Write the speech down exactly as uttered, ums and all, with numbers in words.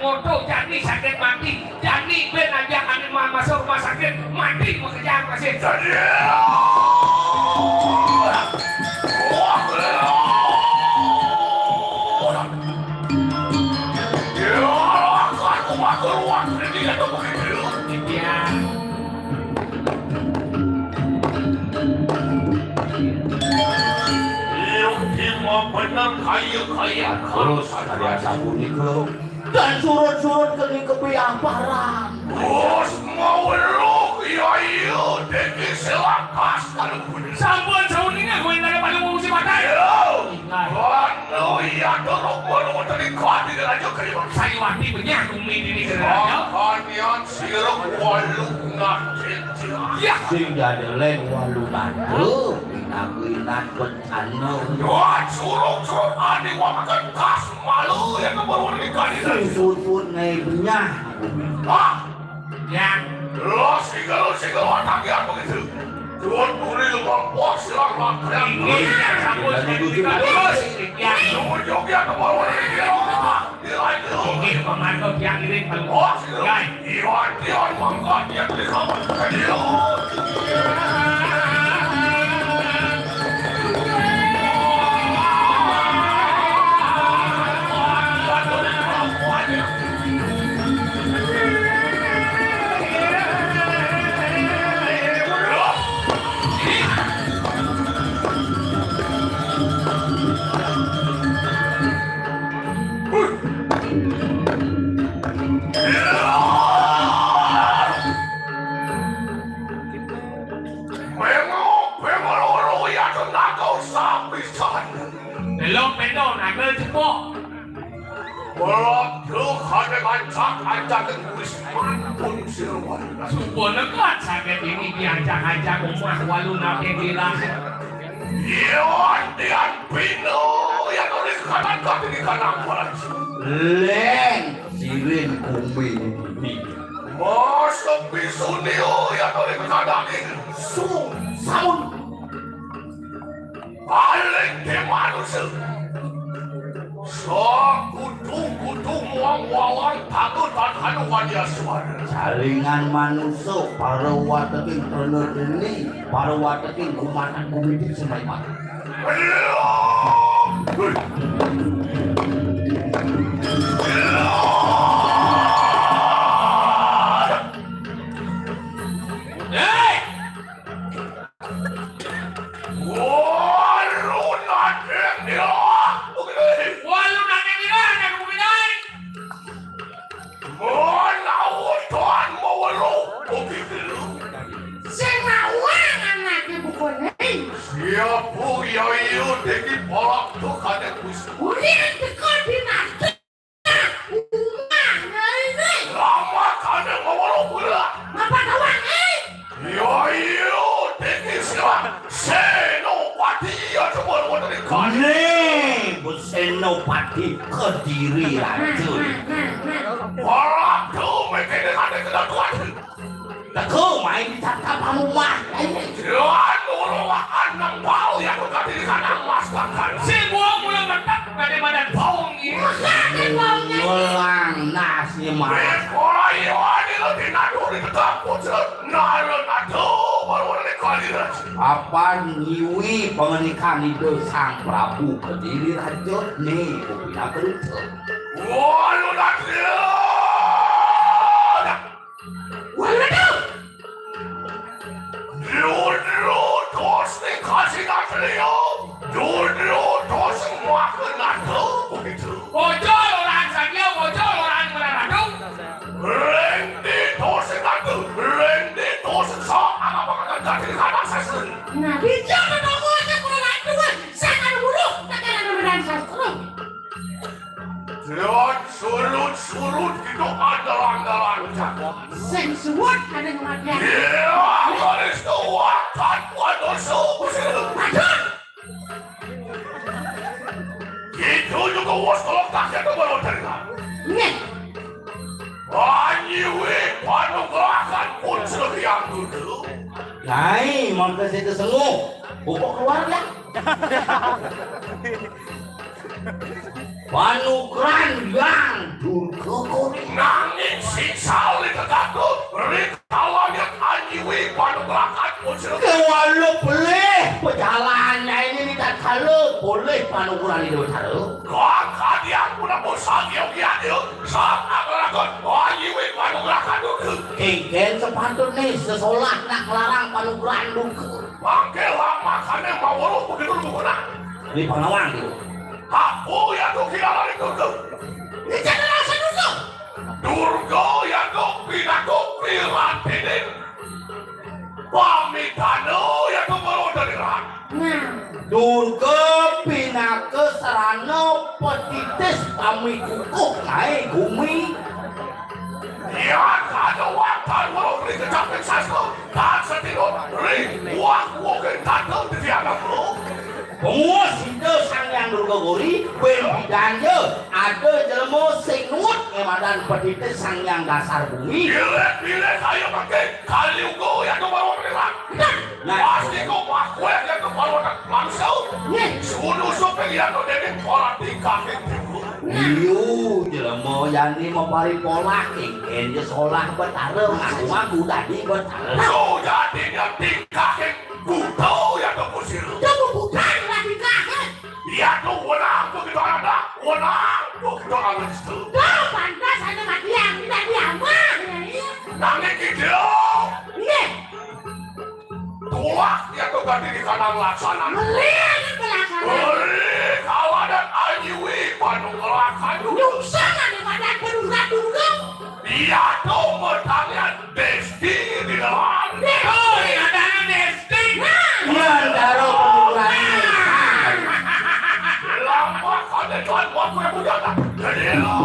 Moto jani sakit mati, jani ben aja ane ma-, masuk rumah sakit, mati makejang masih. Iya. Iya, cuma bener kaya-kaya. Terus, kaya sapunika. Dan surut-surut keni kepiamparan. Bos maweluk, iya, iya, dene selakas kalau punya. Sampun sauninga kowe nang paling ngungsi matai. Iya. Nah. Anu iya, dorong mulu tadi kadi raja kaya. Sayuwati benyah bumi dini geraya. Makanya sirung walu nanti. Iya. Sing dadi leng walu nanti. Pinaku inan bencana. Wah, surung-surung ani wakan kas malu ya ke bawah nikah ini. Susun-susun ngai benyah. Hah? Ya. Lo singgel, lo singgel, otak ya begitu. Tuan puri lu bangkok, silang makan. Ini yang sambut saya nikah terus. Ya. Lu joget ke bawah ini, ya. Ini pemantau yang ini, Bang. Oh, Iwan, Iwan, mangkat, ya, di kamar. Bengok, bengok, loro ya tu naga usah pisan. Belum penuh, naga cepok. Belum tu kada kancak-kancak wis mantun siluan. Sumpah lekat sakit ini diajak-ajak rumah walu nate bilang. Iya, antian pino ya tulis kanan kaki di kanan. Leng, sirin kumbi ini. Masuk bisunio ya tulis kanan ini. Sung, saun. Paling ke manusia. Sakutung-kutung muang-muangan takut akan wajah suara. Salingan manusia, para wateking terner ini, para wateking kumatan kumidik semai mati. Hei! Walu nadeng nira. Walu nadeng nira, nadeng kuminai. Menawa tuan mawelu, begitu. Sing nawang anake bukune. Siapa ya iya dadi palak tukane Gusti. Uli teka dinasti. Umah, nah, ini. Lama kane ngomong pula. Apa kawan, eh? Yo, yo, tinggi silang. Senopati ya coba wonten di kali. Nih, Bu Senopati Kediri Raja. Waduh, mikir dengan kena tuan. Teko main di tata pamumah. Ayo. Tuan, urung akan nang bau ya, bukan di sana mas makan. Si buang mula mentak, kada madan bau. Melang nasi mas. Ora iya, ini lebih nadu di tegak pucuk. Nalon adu, baru ada kali ras. Apan nyiwi pangenikan Ida Sang Prabu Kediri Raja, nih, kopi nak kerja. Walu adu. Waduh! Dulu-dulu tos ning kasih asli yo. Dulu-dulu tos makan nado begitu. Bocor orang sadia, bocor orang meraradu. Rendi tos nado, rendi tos sok apa makan kasih kata sesen. Nah, bicara ngomong aja kurang aduan, saya kan buruk, tak ada medan sastro. Lewat surut-surut kita andalan-andalan jago. Sing suwut ada kematian. Iya, garis kuat, tanpa dosa, Gusti. Aduh. Kita juga was kalau tak ada baru terima. Nih. Banyiwi panugrahan pun sekian dulu. Nyai, mangke saya kesenguh. Buka keluar ya. Panugrahan yang durga kori. Sing sali kekatku, ri kawanyat anyiwi panugrahan unsur. Kewalo pelih pejalan ini ni tak kala boleh panugrahan itu tara. Kang kadian pun aku sagio kian yo, sang akan lakon anyiwi panugrahan unsur. Kengken sepatutnya sesolah nak larang panugrahan unsur. Mangke lamakane mawuruh begitu guna. Di pangawang gitu. Aku ya tu kira lari kudu. Ini jangan rasa dulu. Durga ya tu pinaku piratinin. Pamitana ya tu baru dari ran. Nah, Durga pinaka sarana petitis pamikukuh nae gumi. Yan kada watan weruh ri kecaping sastra, tan satinut ri wah-wuhing tata titiang. Penguwas Ida Sang Hyang Durga Gori, ben bidanja ada jelema sing nuut ngemadan petitis Sang Hyang Dasar Bumi. Bilih-bilih kaya mangke, Kali Yuga ya tu baru merilang. Nah. Pasti kau pakueh ya tu baru manusia. Nggih. Sunusup ya tu dene ora tingkah. Iyo, jelema jani maparipolah, kengken ja solah betara, ngaku-ngaku dadi betara. Lo jadine tingkahe buta ya to kusir. Coba buta lah tingkahe. Ya to wenang to kita ada, wenang to kita ada situ. Tuh, pantas ada mati yang tidak diamah, ya, iya. Nanging kita. Nggih. Tulak ya to ganti di kandang laksana. Beli aja pelaksanaan. Beli kawanan anyiwi panu kelakan. Nyungsana di badan penunggang-tunggang. Iya to pertanian desti di dalam. Desti. Oh, iya, ada desti. Nah. Iya, daro penunggang. Lama kau tuan waktu yang muda tak. Jadi lo.